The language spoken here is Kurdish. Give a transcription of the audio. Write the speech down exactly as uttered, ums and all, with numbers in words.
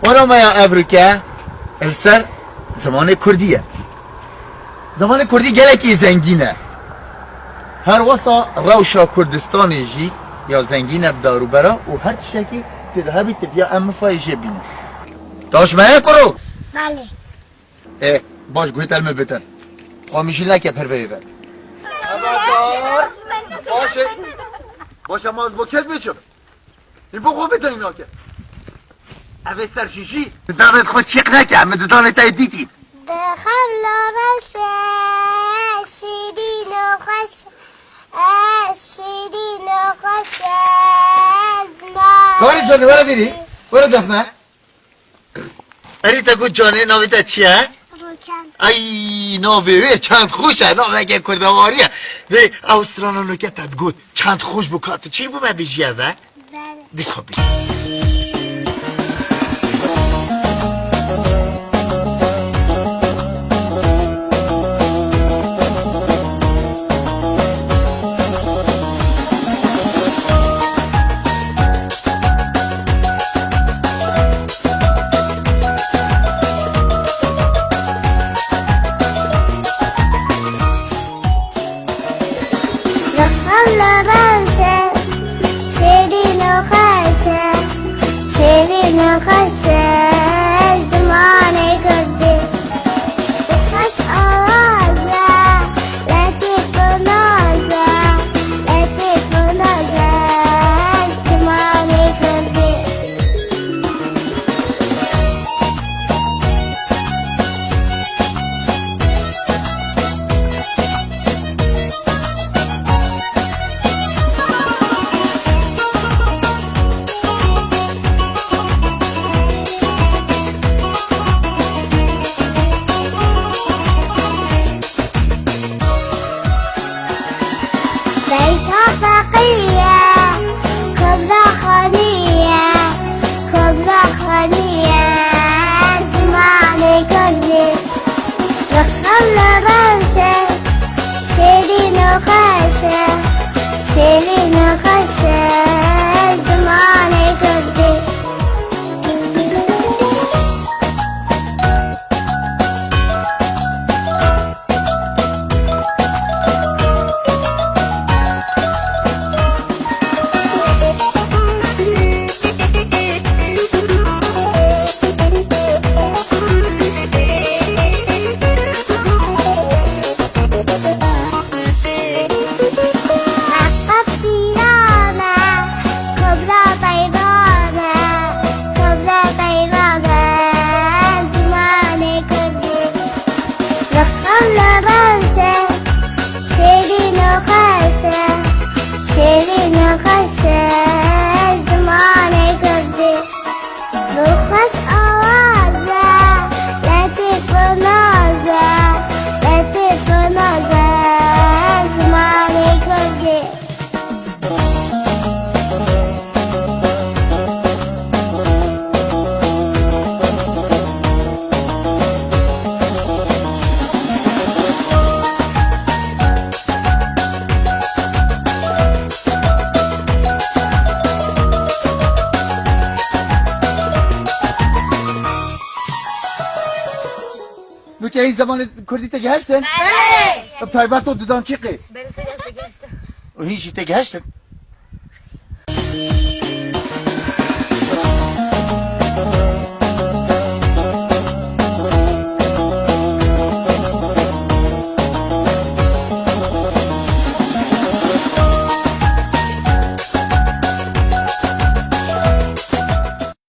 Programeya evroke li ser zimanê kurdî ye. Zimanê kurdî gelekî zengîn e. Her wesa rewşa Kurdistanê jî ya zengîn e bi darûbera û her tiştekî tu dihebî tu viya em mifayê jê bînin. Taş me ye kuro? Belê. Ê, baş guhê te li min bitin. Xwe mijîl neke perveyê ve. Baş e. Baş e, ma ez bo kes biçim. Min bo xwe bidin nake. Ev ê ser jî jî. Didanê xwe çêq neke, min didanê te dîtî. Dixem la rewşe, şîrîn û xweş e, şîrîn û xweş e, ziman. Karê canê, were bîrî, were def me. Erî te got canê, navê te çi ye? Rûken. Ay, navê wê çend xweş e, naveke kurdewarî ye. Vê ew strana nûke te digot, çend xweş bû ka tu çêbû me bêjî eve? Belê. Dîsa bî. Dixem li rewşe, şêrîn û xweş e, şêrîn û xweş e, zimanê kurdî. Xweş awaz e, letîf û naz e, letîf û naz e, zimanê kurdî. Beyta Feqî ye, Kubra Xanî ye, Kubra Xanî ye, zimanê kurdî. Dixem li rewşe, şêrîn û xweş e, şêrîn û xweş e, zimanê kurdî. Meqef çîra me, Kubra peyva me, Kubra peyva me, zimanê kurdî. Dixem li rewşe, şêrîn û xweş e, şêrîn û xweş e, zimanê kurdî. Bi xweş awaz e, letîf û naz e, letîf û naz e, zimanê kurdî. Nûke hîn zemanê kurdî te gehiştin? Belê. Bi taybet û didan çîqî? Belê, se gehiştin. Û hîn jî te gehiştin?